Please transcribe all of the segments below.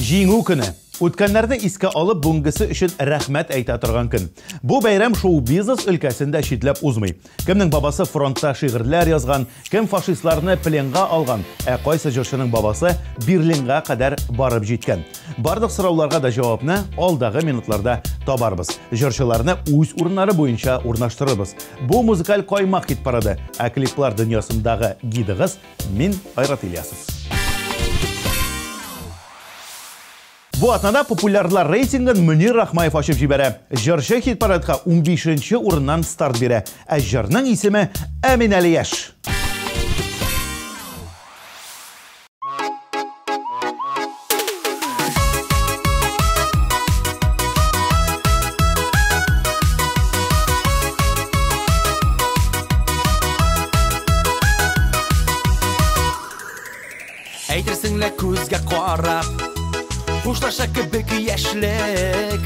Җиңү көне. Үткәннәрне искә алып, бүгенгесе өчен рәхмәт әйтә торган көн. Бу бәйрәм шоу-бизнес өлкәсен дә читләп узмый. Кемнең бабасы фронтта шигырьләр язган, кем фашистларны пленга алган, ә кайсы җырчының бабасы Берлинга кадәр барып җиткән. Барлык сорауларга да җавапны алдагы минутларда табарбыз. Җырчыларны үз урыннары буенча урнаштырырбыз. Бу музыкаль каймак хит-парады, ә клиплар дөньясындагы гидыгыз мин, Айрат Ильясов. Бу атнада популярлар рейтингын Мөнир Рахмаев ачып җибәрә. Җырчы хит-парадка 15 урыннан старт бирә. Ә җырның исеме Ә мин әле яшь. Әйтерсең лә күзгә карап хушлаша кебек яшьлек,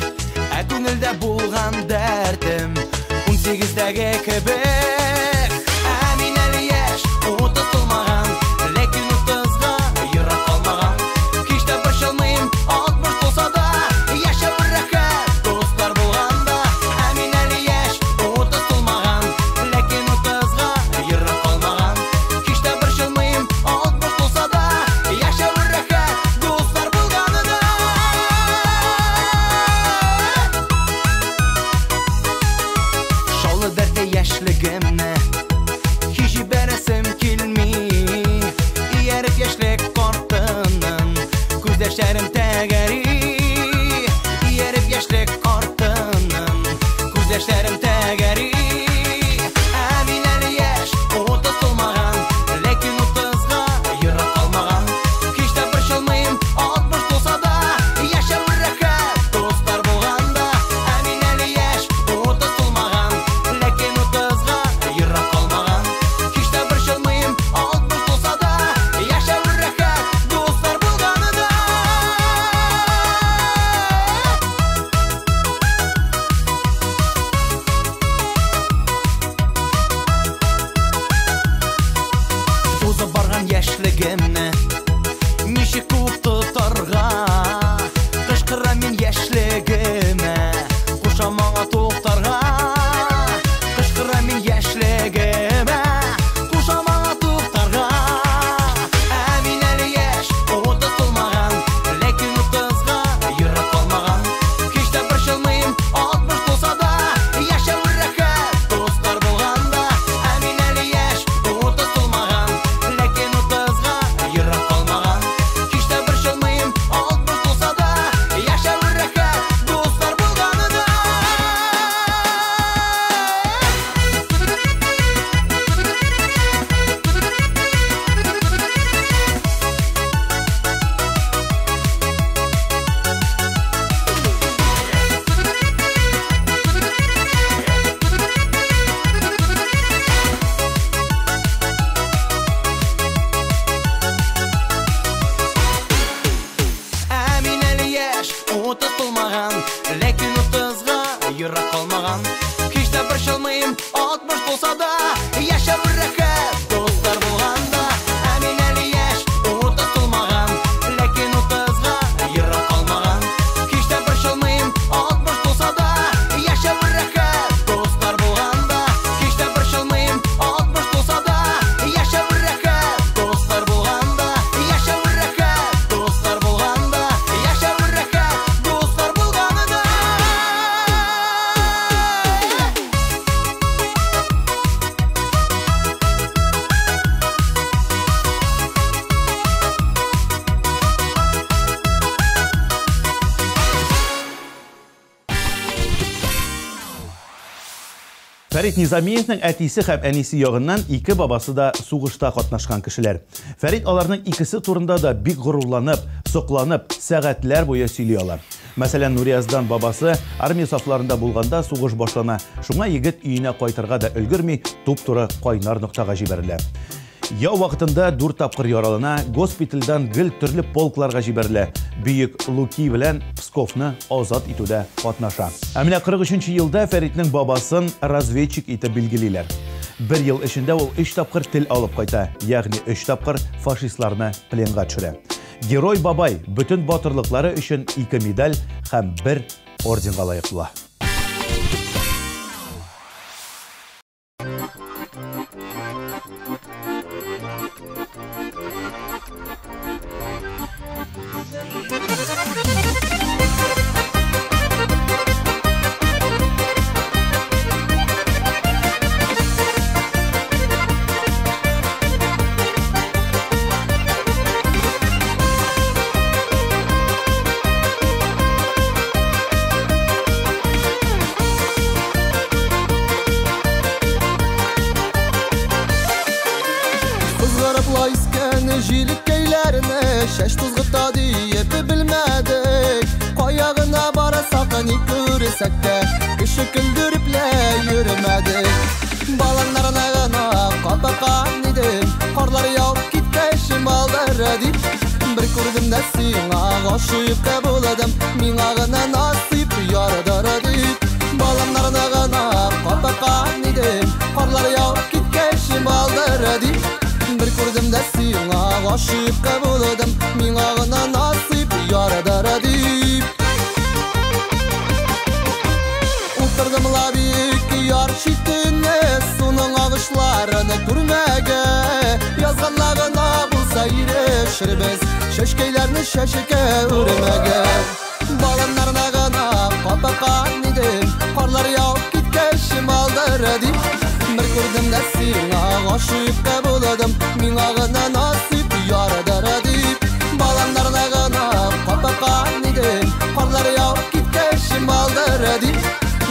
ә күңелдә булган дәртем 18-дәге кебек. Ә мин әле яшь, 30 тулмаган, ләкин 30-га ерак калмаган. Һич тә борчылмыйм, 60 тулса да, яшәү рәхәт, дуслар булганда. Ә мин әле яшь, 30 тулмаган, ләкин 30-га ерак калмаган. Һич тә борчылмыйм, 60 тулса да, яшәү рәхәт, дуслар булганына. Шаулы дәртле яшьлегемне һич җибәрәсем килми. Ияреп яшьлек картыннан күз яшьләрем тәгәри. Ияреп яшьлек картыннан күз яшьләрем тәгәри. Ә мин әле яшь, 30 тулмаган, ләкин 30-га ерак калмаган. Һич тә борчылмыйм, 60 тулса да, яшәү рәхәт, дуслар булганда. Ә мин әле яшь, 30 тулмаган, ләкин 30-га ерак калмаган. Һич тә борчылмыйм, 60 тулса да, яшәү рәхәт, дуслар булганында. Узып барган яшьлегемне ничек куып тотарга? Кычкырам мин яшьлегемә, кушам аңа туктарга. Кычкырам мин яшьлегемә, кушам аңа туктарга. Ә мин әле яшь, 30 тулмаган, ләкин 30-га ерак калмаган. Һич тә борчылмыйм, 60 тулса да, яшәү рәхәт, дуслар булганда. Ә мин әле яшь, 30 тулмаган, ләкин 30-га ерак калмаган. Һич тә борчылмыйм, 60 тулса да, яшәү рәхәт, дуслар булганында. Ә мин әле яшь, 30 тулмаган, ләкин 30-га ерак калмаган. Һич тә борчылмыйм, 60 тулса да, яшәү рәхәт, дуслар булганда. Ә мин әле яшь, 30 тулмаган, ләкин 30-га ерак калмаган. Һич тә борчылмыйм, 60 тулса да, яшәү рәхәт, дуслар булганда. Һич тә борчылмыйм, 60 тулса да, яшәү рәхәт, дуслар булганда. Яшәү рәхәт, дуслар булганда. Яшәү рәхәт, дуслар булганында. Фәрит Низамиевның әтисе һәм әнисе ягыннан ике бабасы да сугышта катнашкан кешеләр. Фәрит аларның икесе турында да бик горурланып, сокланып, сәгатьләр буе сөйли ала. Мәсәлән, Нурияздан бабасы армия сафларында булганда сугыш башлана. Шуңа егет өенә кайтырга да өлгерми, туп-туры кайнар ноктага җибәрелә. Яу вакытында 4 тапкыр яралана, госпитальдан гел төрле полкларга җибәрелә. Бөек Луки белән Псковны азат итүдә катнаша. Ә менә 43 елда Фәритнең бабасын разведчик итеп билгелиләр. Бер ел эчендә ул 3 тапкыр тел алып кайта, ягъни 3 тапкыр фашистларны пленга төшерә. Герой бабай бөтен батырлыклары өчен 2 медаль һәм 1 орденга лаек була. Шәш тузгыта диеп белмәдек, каягына барсак ни күрсәк тә, кеше көлдереп лә йөрмәдек. Баланнарына гына капакан идем, карлар явып киткәч малдар дип, бер күрдем дә сиңа гашыйк булдым, миңа гына насыйп ярдыр дип. Баланнарына гына капакан идем, карлар явып киткәч малдар дип, бер күрдем дә сиңа гашыйк булдым, миңа гына насыйп ярдыр дип. Утырдым ла бик яр читенә, суның агышларын күрмәгә, язганла гына булса ирешербез, чәчкәйләрне чәчкә үрмәгә. Баланнарына гына капакан идем, карлар явып киткәч малдыр дип, бер күрдем дә сиңа гашыйк булдым, миңа гына насыйп ярдыр дип. Баланнарына гына капакан идем, карлар явып киткәч малдыр дип,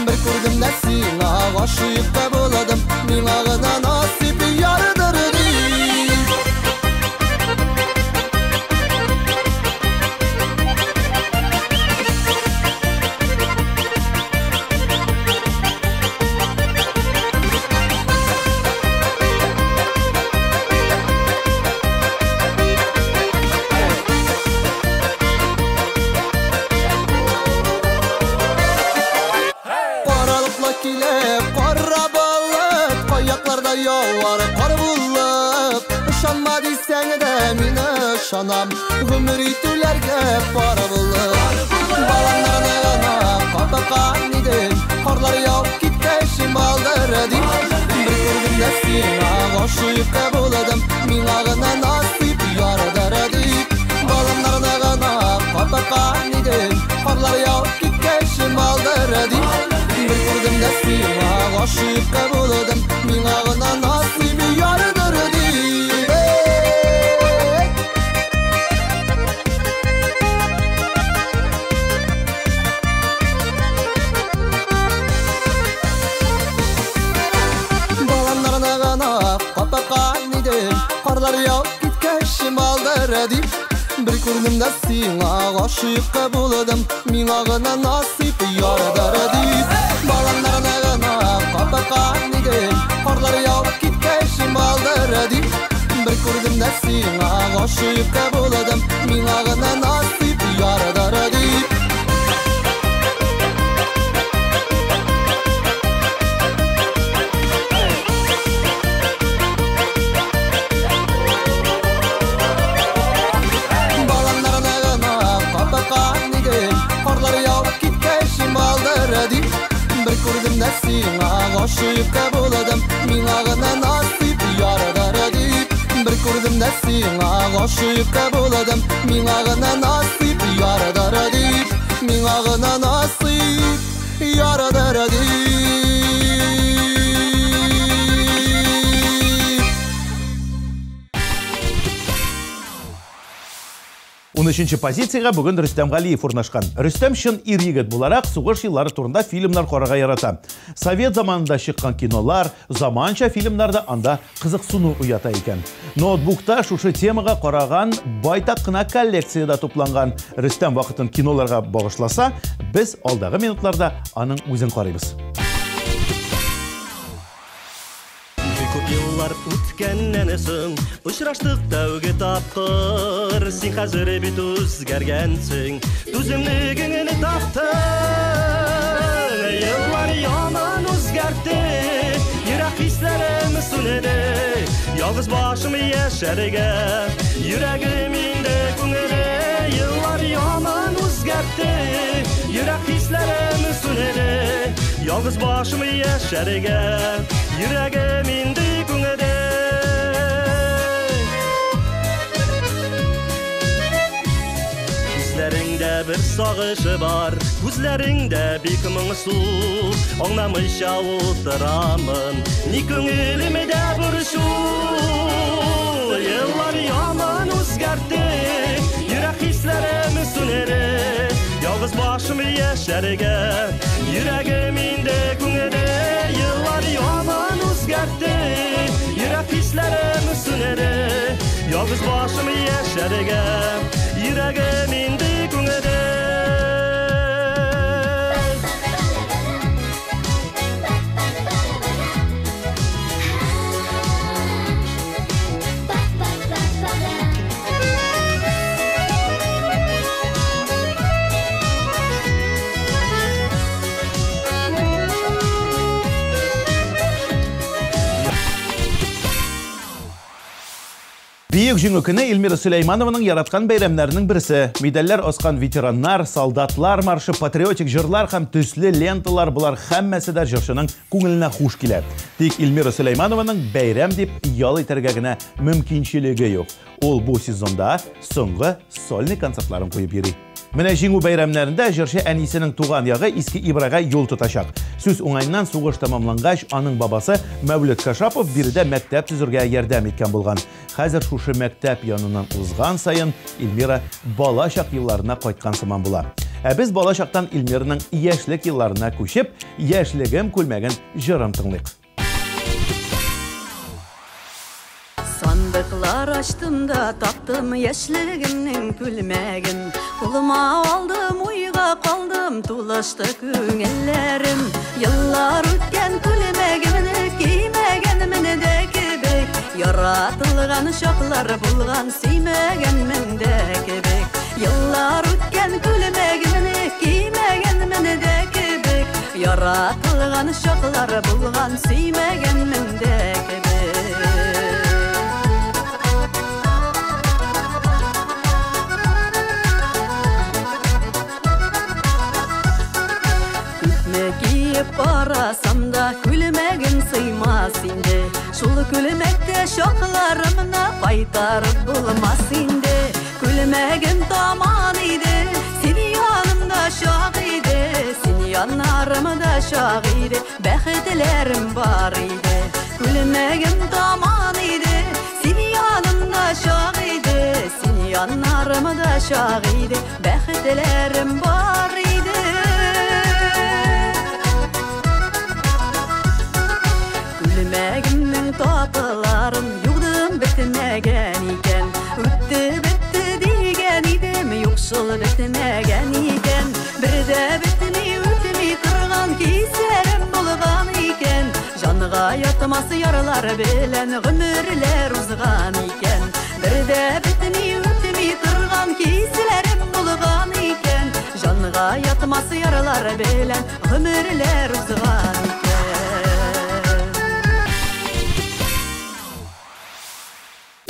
бер күрдем дә сиңа гашыйк булдым, миңа гына насыйп ярдыр дип. Ышанам, гомер итүләргә пар булып. Баланнарына гына капакан идем, карлар явып киткәч малдыр дип, бер күрдем дә сиңа гашыйк булдым, миңа гына насыйп ярдыр дип. Баланнарына гына капакан идем, карлар явып киткәч малдыр дип, бер күрдем дә сиңа гашыйк булдым, миңа гына насыйп ярдыр дип. Карлар явып киткәч малдыр дип, бер күрдем дә сиңа гашыйк булдым, миңа гына насыйп ярдыр дип. Баланнарына гына капакан идем, карлар явып киткәч малдыр дип, бер күрдем дә сиңа гашыйк булдым, миңа гына насыйп ярдыр дип. Бер күрдем дә сиңа гашыйк булдым, миңа гына насыйп ярдыр дип. Бер күрдем дә сиңа гашыйк булдым, миңа гына насыйп ярдыр дип, миңа гына насыйп ярдыр дип. 13 позициягә бүген Рөстәм Галиев урнашкан. Рөстәм чын ир-егет буларак сугыш еллары турында фильмнар карарга ярата. Совет заманында чыккан кинолар, заманча фильмнарда анда кызыксыну уята икән. Ноутбукта шушы темага караган байтак кына коллекция да тупланган. Рөстәм вакытын киноларга багышласа, без алдагы минутларда аның үзен карыйбыз. Күп еллар Үткәннән соң очраштык тәүге тапкыр. Син хәзер бит үзгәргәнсең, түземлегеңне таптың. Еллар яман үзгәртте, йөрәк хисләрем сүнде. Ялгыз башым яшәргә, йөрәгем инде күңеле. Еллар яман үзгәртте, йөрәк хисләрем сүнде. Ялгыз башым яшәргә, йөрәгем инде күңеле. Күзләреңдә бер сагышы бар, күзләреңдә бик моңсу. Аңламыйча утырамын, ни күңелемдә борчу. Еллар яман үзгәртте, йөрәк хисләрем сүнде. Ялгыз башым яшәргә, йөрәгем инде күңеле. Еллар яман үзгәртте, йөрәк хисләрем сүнде. Ялгыз башым яшәргә, йөрәгем инде күңеле. Бөек Җиңү көне Эльмира Сөләйманованың яраткан бәйрәмнәренең берсе. Медальләр аскан ветераннар, солдатлар маршы, патриотик җырлар һәм төсле ленталар, болар һәммәсе дә җырчының күңеленә хуш килә. Тик Эльмира Сөләйманованың бәйрәм дип ял итәргә генә мөмкинчелеге юк. Ул бу сезонда соңгы сольный концертларын куеп йөри. Менә Җиңү бәйрәмнәрендә җырчы әнисенең туган ягы Иске Ибрайга юл тотачак. Сүз уңаеннан, сугыш тәмамлангач, аның бабасы Мәүлет Кашапов биредә мәктәп төзергә ярдәм иткән булган. Хәзер шушы мәктәп яныннан узган саен Эльмира балачак елларына кайткан сыман була. Ә без балачактан Эльмираның яшьлек елларына күчеп, Яшьлегем күлмәген җырын тыңлыйк. Сандыклар ачтым да таптым яшьлегемнең күлмәген. Кулыма алдым, уйга калдым, тулышты күңелләрем. Еллар үткән күлмәгемне кимәгәнмен дә кебек. Яратылган чаклар булган, сөймәгәнмен дә кебек. Еллар үткән күлмәгемне кимәгәнмен дә кебек. Яратылган чаклар булган, сөймәгәнмен дә кебек. Карасам да күлмәгем сыймас инде. Шул күлмәктә чакларымны кайтарып булмас инде. Күлмәгем таман иде, син янымда чак иде. Син яннарымда чак иде, бәхетләрем бар иде. Күлмәгем таман иде, син янымда чак иде. Син яннарымда чак иде, бәхетләрем бар иде. Күлмәгемнең тапларын юдым бетмәгән икән. Үтте бетте дигән идем, юк шул бетмәгән икән. Бер дә бетми үтми торган кисәрем булган икән. Җанга ятмас яралар белән гомерләр узган икән. Бер дә бетми үтми торган кисәрем булган икән. Җанга ятмас яралар белән гомерләр узган икән.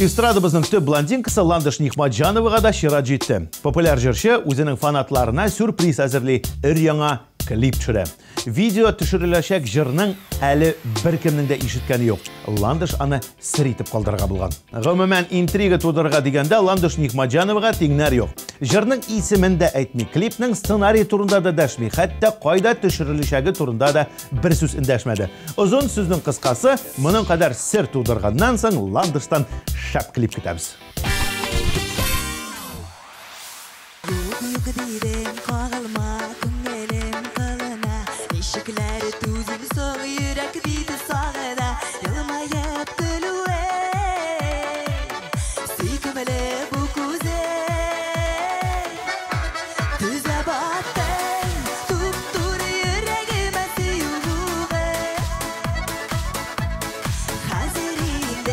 Эстрадабызның төп блондинкасы Ландыш Нигъмәтҗановага да чират җитте. Популяр җырчы үзенең фанатларына сюрприз әзерли, өр-яңа клип төшерә. Видео төшереләчәк җырның әле беркемнең дә ишеткәне юк. Ландыш аны сер итеп калдырырга булган. Гомумән, интрига тудырырга дигәндә Ландыш Нигъмәтҗановага тиңнәр юк. Җырның исемен дә әйтми, клипның сценарий турында да дәшми, хәтта кайда төшереләчәге турында да бер сүз эндәшмәде. Озын сүзнең кыскасы, моның кадәр сер тудырганнан соң Ландыштан шәп клип көтәбез. Юк дидем, кагылма, күңелем кылына. Ничекләр түзим соң, йөрәк бит сагына. Елмаеп көлүе, сөйкемле бу күзе. Төзә баттың, туп-туры йөрәгемә сөю бугы. Хәзер инде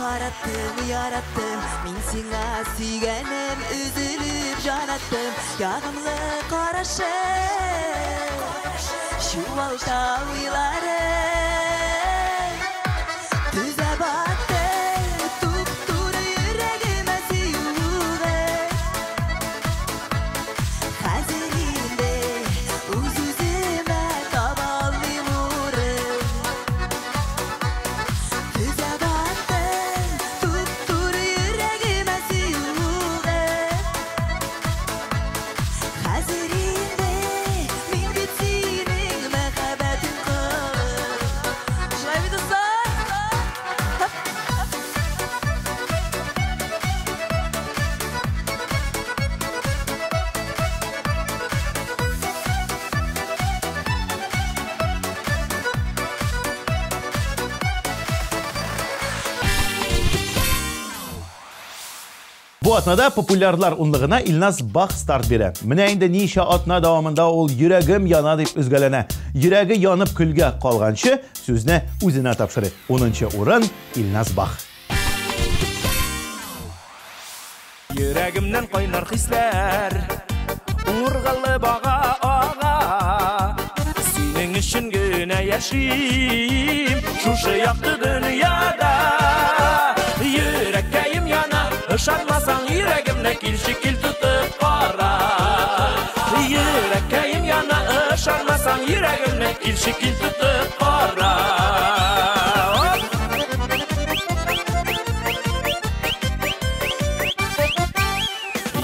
Яраттым, яраттым, мин сиңа сөйгәнем, өзелеп җанаттым. Ягымлы карашың, чуалта уйларым. Төзә батты, туп-туры йөрәгемә сөюгә. Хәзер инде үз-үземә таба алмыйм урын. Төзә батты, туп-туры йөрәгемә сөюгә. Хәзер инде мин бит синең мәхәббәтең колы. Шулай бит, дуслар? Бу атнада популярлар унлыгына Илназ Бах старт бирә. Менә инде ничә атна дәвамында ул йөрәгем яна дип өзгәләнә. Йөрәге янып көлгә калганчы сүзне үзенә тапшырыйк. 10 урын Илназ Бах. Йөрәгемнән кайнар хисләр ургылы бага ага. Синең өчен генә яшим шушы якты дөньяда. Йөрәккәем яна, ышанмасаң йөрәгемне килче кил тотып кара. Йөрәккәем яна, ышанмасаң йөрәгемне килче кил тотып кара.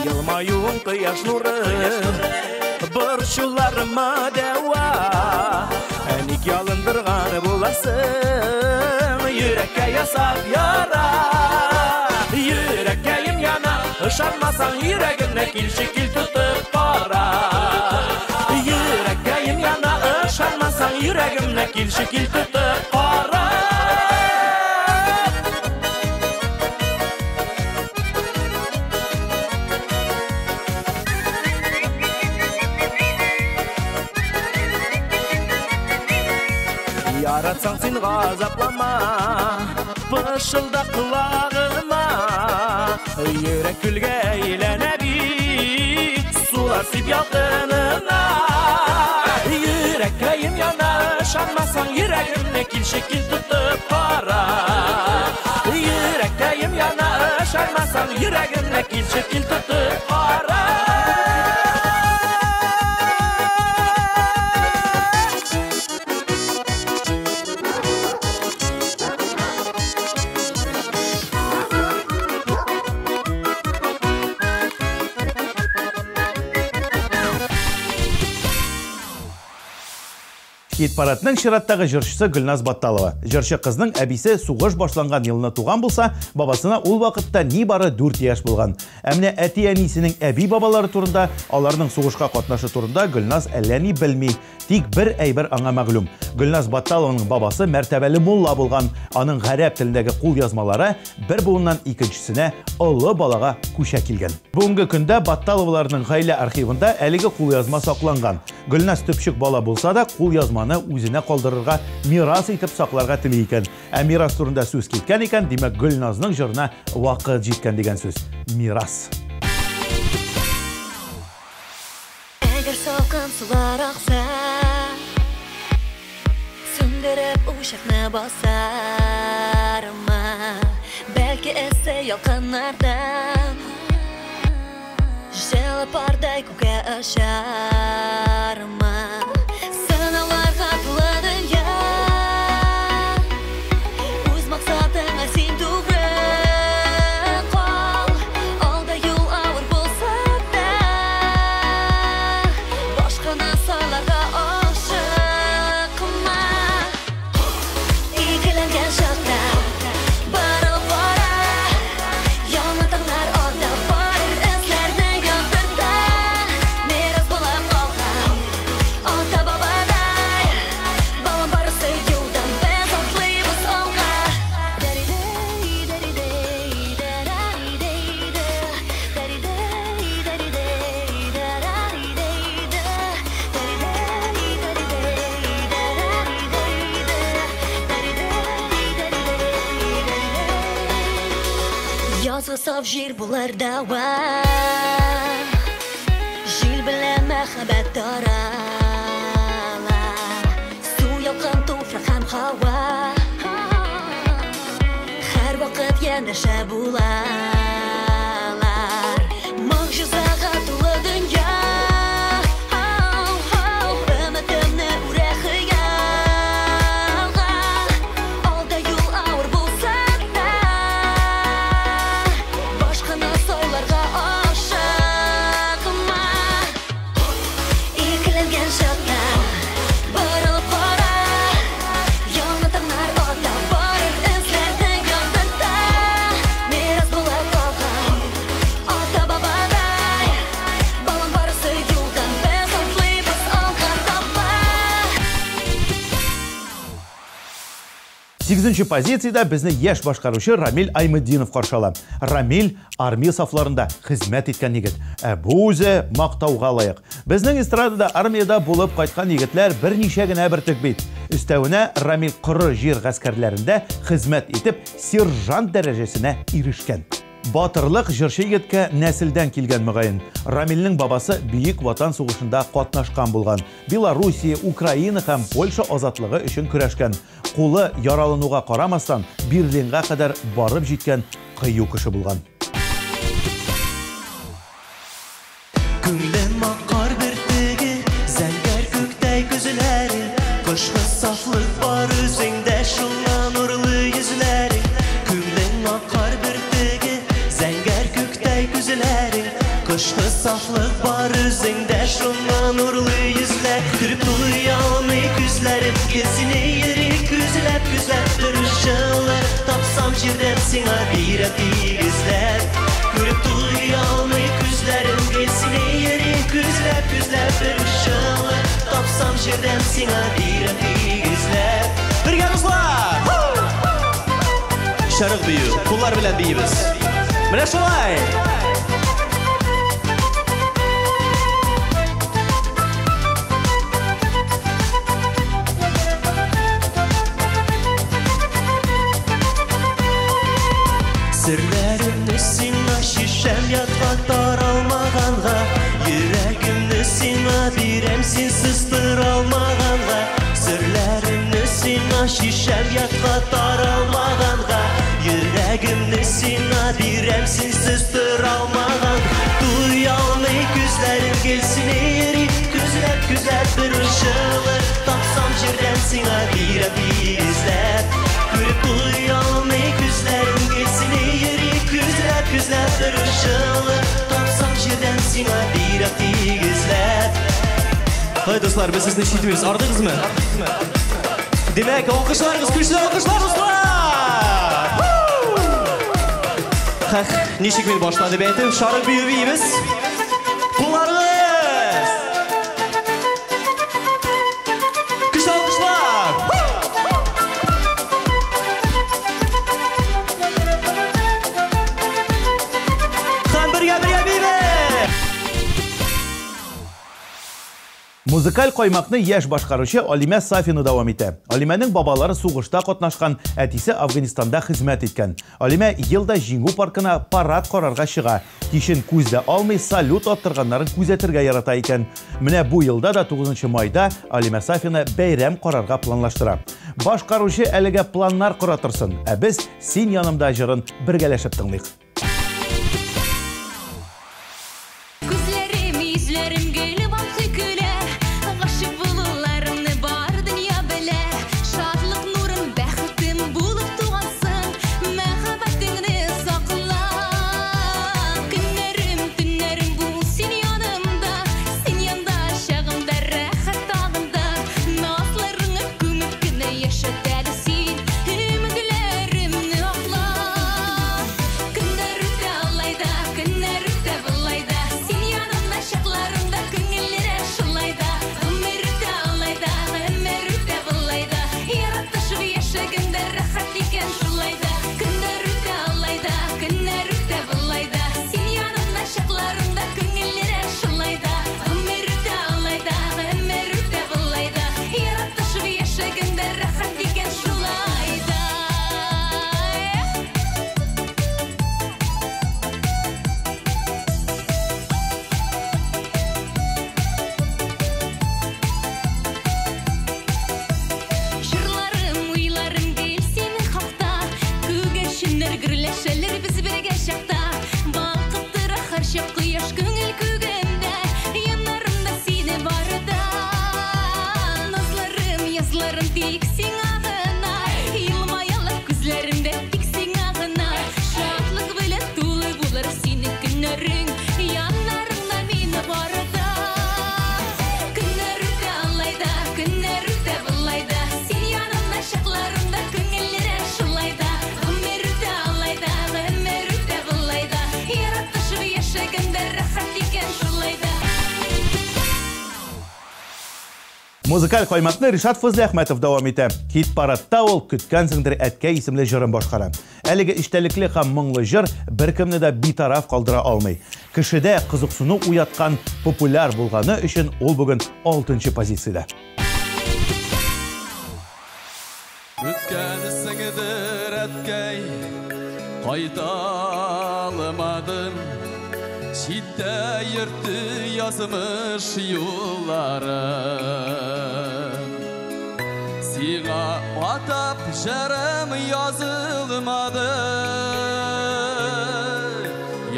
Елмаюың кояш нуры, борчуларыма дәва. Ә ник ялындырган буласың, йөрәккә ясап яра. Йөрәккәем яна, ышанмасаң йөрәгемне килче кил тотып кара. Йөрәккәем яна, ышанмасаң йөрәгемне килче кил тотып кара. Яратсаң син газаплама, пышылда колагыма. Йөрәк көлгә әйләнә бит, сулар сип ялкынына. Йөрәккәем яна, ышанмасаң йөрәгемне килче кил тотып кара. Йөрәккәем яна, ышанмасаң йөрәгемне килче кил тотып кара. Хит-парадның чираттагы җырчысы Гөлназ Батталова. Җырчы кызның әбисе сугыш башланган елны туган булса, бабасына ул вакытта нибары 4 яшь булган. Ә менә әти-әнисенең әби-бабалары турында, аларның сугышка катнашы турында Гөлназ әллә ни белми. Тик бер әйбер аңа мәгълүм. Гөлназ Батталованың бабасы мәртәбәле мулла булган. Аның гарәп телендәге кул язмалары бер буыннан икенчесенә олы балага күчә килгән. Бүгенге көндә Батталоваларның гаилә архивында әлеге кул язма сакланган. Гөлназ төпчек бала булса да, кул язманы үзенә калдырырга, мирас итеп сакларга тели икән. Ә мирас турында сүз киткән икән, димәк, Гөлназның җырына вакыт җиткән дигән сүз. Мирас. Әгәр салкын сулар акса, сүндереп учакны басармы? Бәлки эссе ялкыннардан җылы пардай күккә очармы? Сынауларга тулы дөнья, үз максатыңа син тугры кал. Алда юл авыр булса да, башканы сайларга ашыкма. Икеләнгән чакта борылып кара, яңа таңнар алда бар, эзләрне яктырта. Мирас булып калган Язгы саф җир булыр дәва. Җил белән мәхәббәт тарала. Су ялкын, туфрак һәм һава. Һәрвакыт янәшә булалар. Могҗизага тулы дөнья. Өметемне үрә хыялга. Алда юл авыр булса да, башканы сайларга ашыкма. Икеләнгән чакта борылып кара. Яңа таңнар ата, барыр эзләрне яктырта. Мирас була калган ата-бабадай. Балам барысы юлдан, без атлыйбыз алга таба. 8 позициядә безне яшь башкаручы Рамил Айметдинов каршы ала. Рамил армия сафларында хезмәт иткән егет. Ә бу үзе мактауга лаек. Безнең эстрадада армиядә булып кайткан егетләр берничә генә бөртек бит. Өстәвенә Рамил коры җир гаскәрләрендә хезмәт итеп сержант дәрәҗәсенә ирешкән. Батырлык җырчы егеткә нәселдән килгән мөгаен. Рамилнең бабасы Бөек Ватан сугышында катнашкан булган. Белоруссия, Украина һәм Польша азатлыгы өчен көрәшкән. Кулы яралануга карамастан Берлинга кадәр барып җиткән кыю кеше булган. Күңлем акар бөртеге, зәңгәр күктәй күзләре, кышкы сафлык бар үзеңдә, шуңа нурлы йөзләре. Күңлем акар бөртеге, зәңгәр күктәй күзләре, кышкы сафлык бар үзеңдә, шуңа нурлы йөзләр. Күреп туя алмый күзләрем, гел сине йөри күзләп, күзләп. Бер җылы тапсам җирдән сиңа бирәм тигезләп. Күреп туя алмый күзләрем, гел сине йөри күзләп, күзләп. Бер җылы тапсам җирдән сиңа бирәм тигезләп. Бергә, дуслар! Шәрык бию, куллар белән биибез. Менә шулай! Серләремне сиңа чишәм ятка таралмаганга, йөрәгемне сиңа бирәм синсез тора алмаганга. Серләремне сиңа чишәм ятка таралмаганга, йөрәгемне сиңа бирәм синсез тора алмаган. Туя алмый күзләрем гел сине йөри күзләп, күзләп. Бер җылы тапсам җирдән сиңа бирәм тигезләп. Күреп туя алмый күзләрем гел сине йөри күзләп, күзләп. Бер җылы тапсам җирдән сиңа бирәм тигезләп. Һай, дуслар, без сезне ишетмибез. Ардыгызмы? Димәк, алкышларыгыз, көчле алкышлар, дуслар! Хәх, ничек мин башлады әйтеп, шәрык бию биибез. Кулларыгыз! Көчле алкышлар! Һәм бергә бергә биибез! Музыкаль каймакны яшь башкаручы Алимә Сафина дәвам итә. Алимәнең бабалары сугышта катнашкан, әтисе Афганистанда хезмәт иткән. Алимә елда Җиңү паркына парад карарга чыга. Кичен күз дә алмый салют аттырганнарын күзәтергә ярата икән. Менә бу елда да 9 майда Алимә Сафина бәйрәм карарга планлаштыра. Башкаручы әлегә планнар кора торсын, ә без «Син янымда» җырын бергәләшеп тыңлыйк. Күзләрем, йөзләрем гел балкый, көлә. Гашыйк булуларымны бар дөнья белә. Шатлык нурым, бәхетем булып тугансың. Мәхәббәтеңне сакла. Көннәрем, төннәрем бул син янымда. Син янда чагымда рәхәт тагында. Назларыңа күмеп кенә яшәт әле син. Өметләремне акла. Көндә Көннәр гөрләшәләр без бергә чакта. Балкып тора һәрчак кояш күңел күгендә. Яннарымда сине барда. Назларым, язларым тик сиңа гына. Елмаялар күзләремдә тик сиңа гына. Шатлык белән тулы булыр синең көннәрең. Яннарыңда мин барда. Көннәр үтә алай да, көннәр үтә болай да. Син янымда чакларымда күңеллерәк шулай да. Гомер үтә алай да, гомер үтә болай да. Яратышып яшәгәндә рәхәт икән шулай да. Музыкаль каймакны Ришат Фазлиәхмәтов дәвам итә. Хит-парадта ул «Көткәнсеңдер әткәй» исемле җырын башкара. Әлеге эчтәлекле һәм моңлы җыр беркемне дә битараф калдыра алмый. Кешедә кызыксыну уяткан популяр булганы өчен ул бүген 6 позициядә. Үткәнсеңдер әткәй, кайта алмадым. Читтә йөртте язмыш юллары. Сиңа атап җырым язылмады.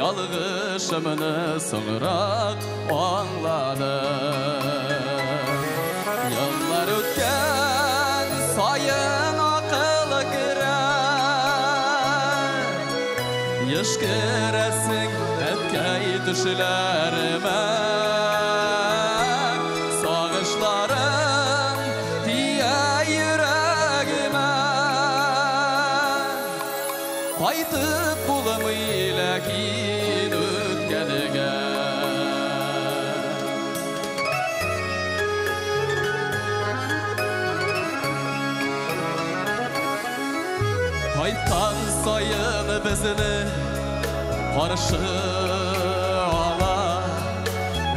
Ялгышымны соңрак аңладым. Еллар үткән саен акыл керә. Еш керәсең әткәй төшләремә. Сагышларың тия йөрәгемә. Кайтып булмый ләкин үткәнгә. Кайткан саен безне каршы ала.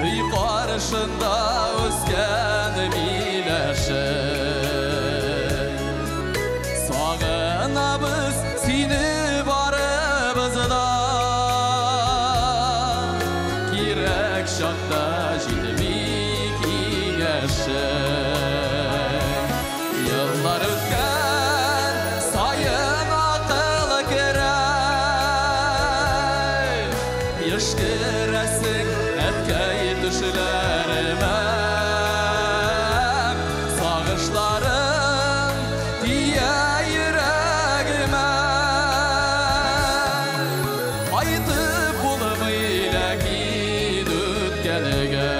Өй каршында үскән миләше. Сагынабыз сине барыбыз да. Кирәк чакта җитми киңәшең. Еллар үткән саен акыл керә. Еш керәсең әткәй төшләремә. Сагышларың тия йөрәгемә. Кайтып булмый ләкин үткәнгә.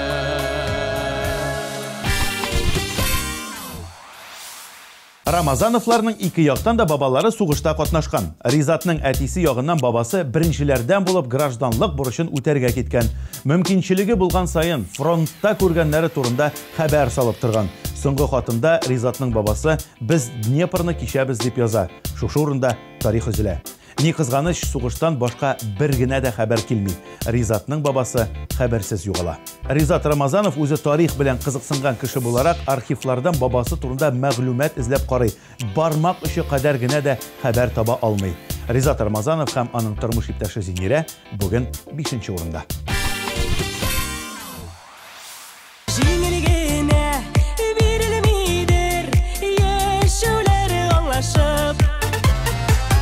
Рамазановларның ике яктан да бабалары сугышта катнашкан. Ризатның әтисе ягыннан бабасы беренчеләрдән булып гражданлык бурычын үтәргә киткән. Мөмкинчелеге булган саен фронтта күргәннәре турында хәбәр салып торган. Соңгы хатында Ризатның бабасы «Без Днепрны кичәбез» дип яза. Шушы урында тарих өзелә. Ни кызганыч, сугыштан башка бер генә дә хәбәр килми. Ризатның бабасы хәбәрсез югала. Ризат Рамазанов үзе тарих белән кызыксынган кеше буларак архивлардан бабасы турында мәгълүмат эзләп карый. Бармак очы кадәр генә дә хәбәр таба алмый. Ризат Рамазанов һәм аның тормыш иптәше Зинирә бүген 5 урында. Җиңел генә бирелмидер яшәүләре аңлашып.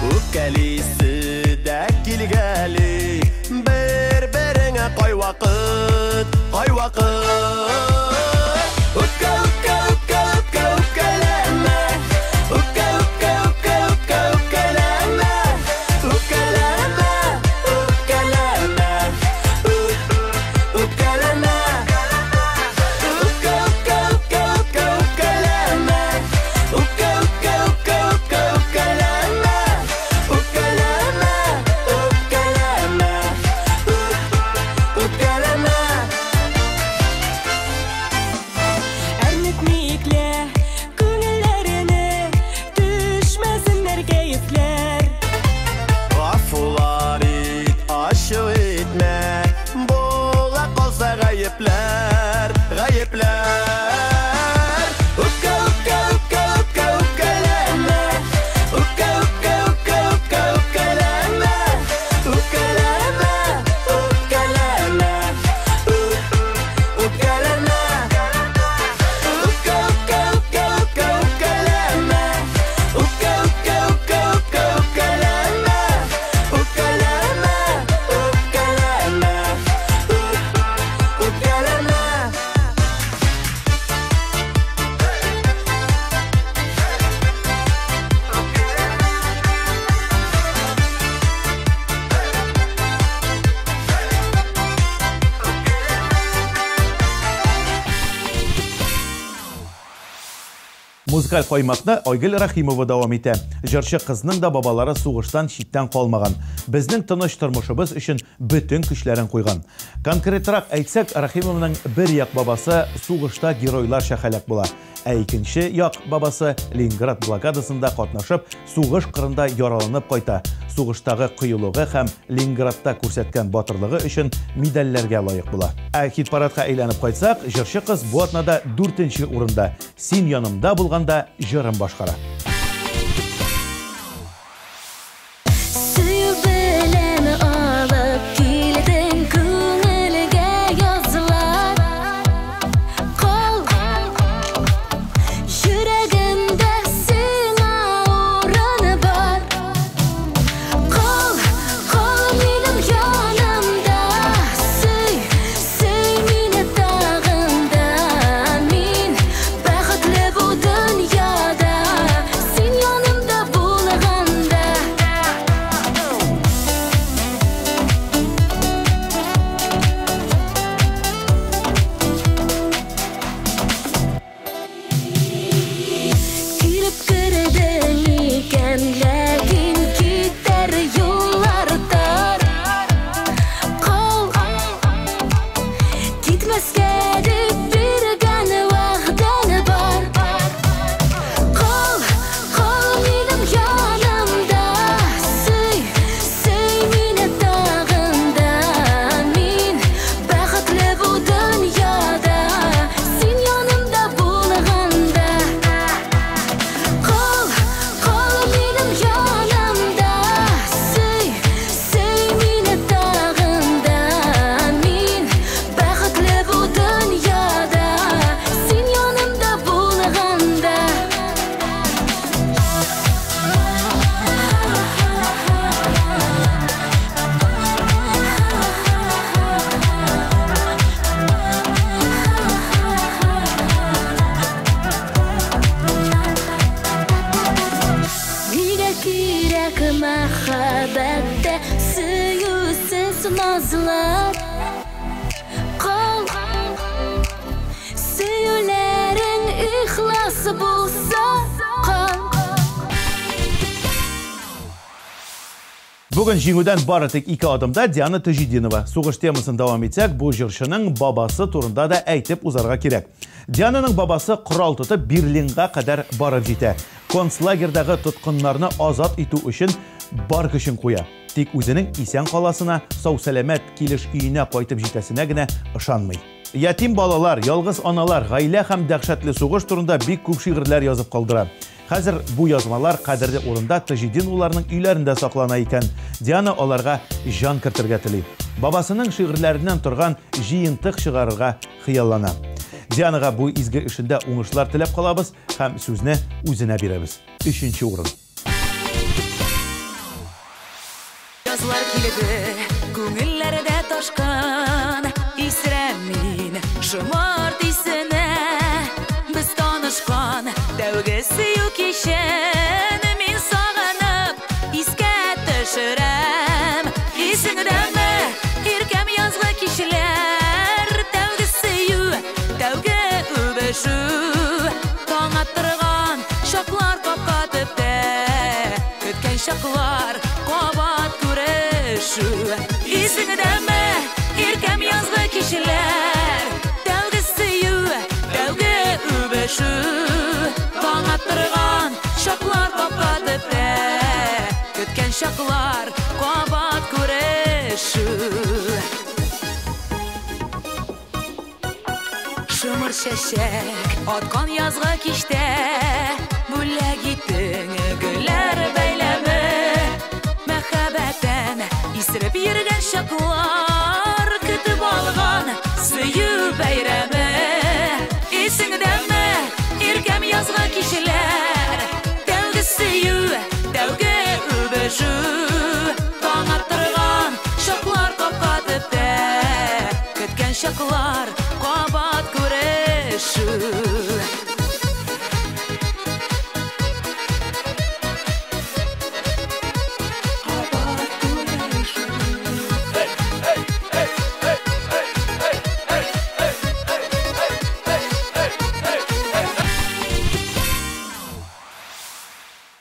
Үпкәлисе дә килгәли, бер-береңә кайвакыт, кайвакыт. Үпкә, үпкә, үпкә, үпкә, үпкәләмә. Үпкә, үпкә, үпкә, үпкә, үпкәләмә. Үпкәләмә, үпкәләмә. Үпкәләмә. Үпкә, үпкә, үпкә, үпкә, үпкәләмә. Үпкә, үпкә, үпкә, үпкә, үпкәләмә. Үпкәләмә, үпкәләмә. Үпкәләмә. Әрнетми Музыкаль каймакны Айгөл Рәхимова дәвам итә. Җырчы кызның да бабалары сугыштан читтән калмаган. Безнең тыныч тормышыбыз өчен бөтен көчләрен куйган. Конкретрак әйтсәк, Рәхимованың бер як бабасы сугышта геройларча һәлак була. Ә икенче як бабасы Ленинград блокадасында катнашып, сугыш кырында яраланып кайта. Сугыштагы кыюлыгы һәм Ленинградта күрсәткән батырлыгы өчен медальләргә лаек була. Ә хит-парадка әйләнеп кайтсак, җырчы кыз бу атнада дүртенче урында. Син янымда булганда җырын башкара. Сөю белән алып килдең күңелгә язлар. Кал, йөрәгемдә сиңа урын бар. Кал, кал минем янымда. Сөй, сөй мине тагын да. Мин бәхетле бу дөньяда. Син янымда булганда. Килеп кердең икән, ләкин китәр юллар тар. Кал, китмәскә дип биргән вәгъдәң бар. Кал, кал минем янымда. Сөй, сөй мине тагын да. Мин бәхетле бу дөньяда. Син янымда булганда. Кал, кал минем янымда. Сөй, сөй мине тагын да. Мин бәхетле бу дөньяда. Син янымда булганда. Нигә кирәк мәхәббәттә сөюсез назлар? Кал, сөюләрең ихлас булса, кал. Бүген җиңүдән бары тик ике адымда Диана Таҗетдинова. Сугыш темасын дәвам итсәк, бу җырчының бабасы турында да әйтеп узарга кирәк. Диананың бабасы корал тотып Берлинга кадәр барып җитә. Концлагердагы тоткыннарны азат итү өчен бар көчен куя. Тик үзенең исән каласына, сау-сәламәт килеш өенә кайтып җитәсенә генә ышанмый. Ятим балалар, ялгыз аналар, гаилә һәм дәһшәтле сугыш турында бик күп шигырьләр язып калдыра. Хәзер бу язмалар кадерле урында Таҗетдиновларның өйләрендә саклана икән. Диана аларга җан кертергә тели. Бабасының шигырьләреннән торган җыентык чыгарырга хыяллана. Дианага бу изге эшендә уңышлар теләп калабыз һәм сүзне үзенә бирәбез. Өченче урын. Язлар килде, күңелләрдә ташкын, исерәм мин шомарт исенә. Без танышкан тәүге сөю кичен мин сагынып искә төшерәм. Исеңдәме, иркәм язгы кичләр, тәүге сөю, тәүге үбешү. Таң аттырган чаклар капка төптә, көткән чаклар кабат күрешү. Исеңдәме, иркәм язгы кичләр, тәүге сөю, тәүге үбешү. Таң аттырган чаклар капка төптә, көткән чаклар кабат күрешү. Шымыр чәчәк аткан язгы кичтә, бүләк иттең гөлләр бәйләме. Мәхәббәттән исереп йөргән чаклар, көтеп алган сөю бәйрәме. Исеңдәме, иркәм язгы кичләр, тәүге сөю, тәүге үбешү. Таң аттырган чаклар капка төптә, көткән чаклар кабат күрешү.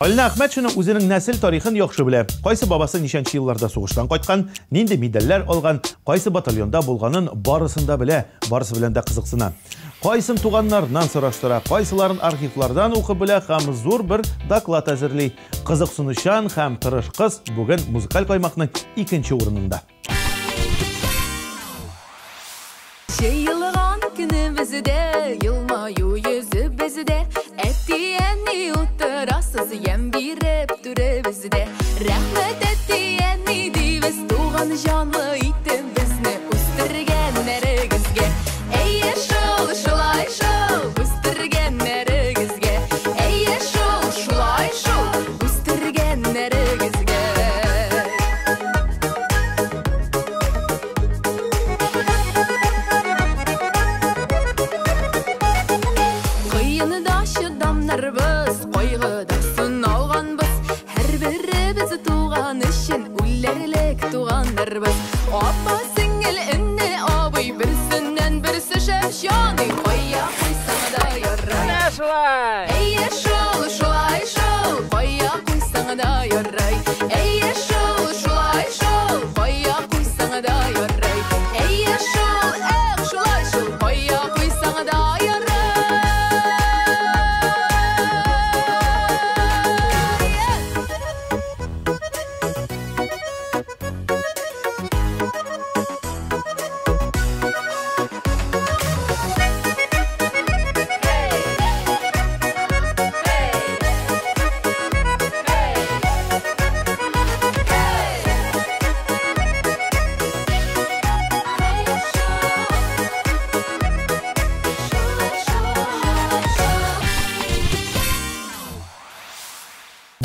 Алинә Әхмәтшина үзенең нәсел тарихын яхшы белә. Кайсы бабасы ничәнче елларда сугыштан кайткан, нинди медальләр алган, кайсы батальонда булганын барысын да белә, барысы белән дә кызыксына. Кайсын туганнарыннан сораштыра, кайсыларын архивлардан укып белә һәм зур бер доклад әзерли. Кызыксынучан һәм тырыш кыз бүген музыкаль каймакның икенче урынында. Җыелган көнебездә, елмаю йөзебездә, әти-әни утырасыз ямь биреп түребездә. Рәхмәт, әти-әни дибез, туган җанлы итеп безне үстергәннәрегезгә. Әйе шул, шулай шул, үстергәннәрегезгә. Әйе шул, шулай шул, үстергәннәрегезгә. Кыенда чыдамнарбыз, кайгыда сыналганбыз. Һәрберебез туган өчен үләрлек туганнарбыз. Апа, сеңел, эне, абый, берсеннән берсе шәп җаный. Кая куйсаң да ярай. Менә шулай. Әйе шул, шулай шул, кая куйсаң да ярай. Әйе шул, шулай шул, кая куйсаң да ярай. Әйе шул, эх, шулай шул, кая куйсаң да ярай.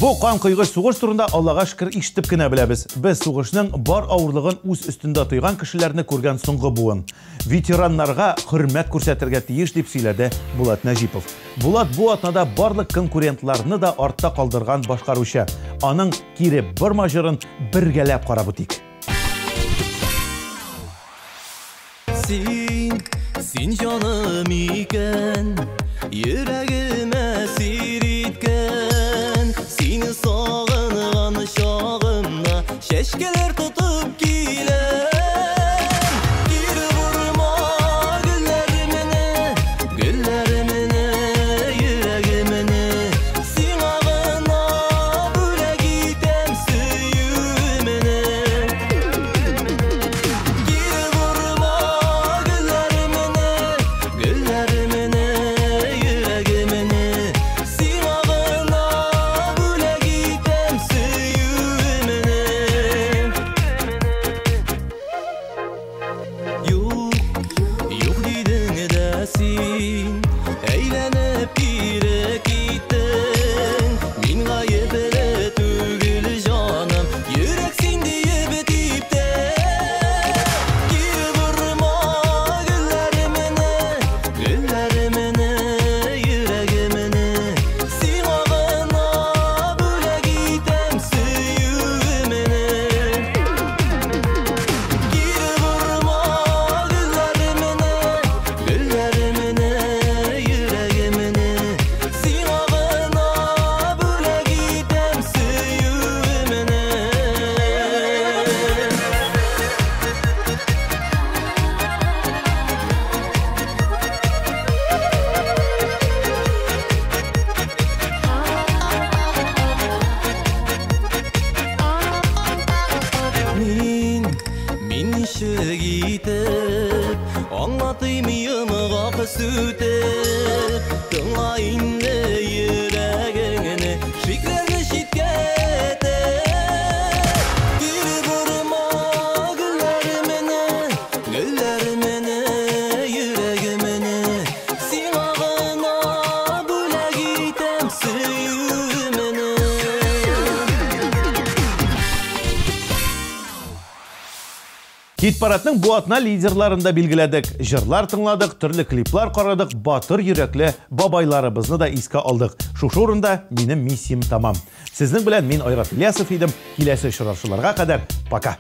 Бу кан койгыч сугыш турында Аллага шөкер ишетеп кенә беләбез. Без сугышның бар авырлыгын үз өстендә тойган кешеләрне күргән соңгы буын. Ветераннарга хөрмәт күрсәтергә тиеш, дип сөйләде Булат Нәҗипов. Булат бу атнада барлык конкурентларны да артта калдырган башкаручы. Аның Кире борма җырын бергәләп карап үтик. Син, син җаным икән, йөрәгемә сир иткән. Сине сагынган чагымда чәчкәләр тотып киләм. Кире борма гөлләремне, гөлләремне, йөрәгемне. Сиңа гына бүләк итәм сөюемне. Кире борма гөлләремне, гөлләремне, йөрәгемне. Сиңа гына бүләк итәм сөюемне. Юк, юк дидең дә син, әйләнеп кире киттең. Мин гаепле түгел, җаным, йөрәк син диеп типте. Кире борма гөлләремне, гөлләремне, йөрәгемне. Сиңа гына бүләк итәм сөюемне. Кире борма гөлләремне, гөлләремне, йөрәгемне. Сиңа гына бүләк итәм сөюемне. Мин, мин ничек итеп аңлатыйм йомгак сүтеп. Тыңла инде йөрәгеңне, шикләрне читкә этеп. Кире борма гөлләремне, гөлләремне, йөрәгемне. Сиңа гына бүләк итәм сөюемне. Хит-парадның бу атна лидерларын да билгеләдек. Җырлар тыңладык, төрле клиплар карадык, батыр йөрәкле бабайларыбызны да искә алдык. Шушы урында минем миссиям тамам. Сезнең белән мин Айрат Ильясов идем. Киләсе очрашуларга кадәр пока.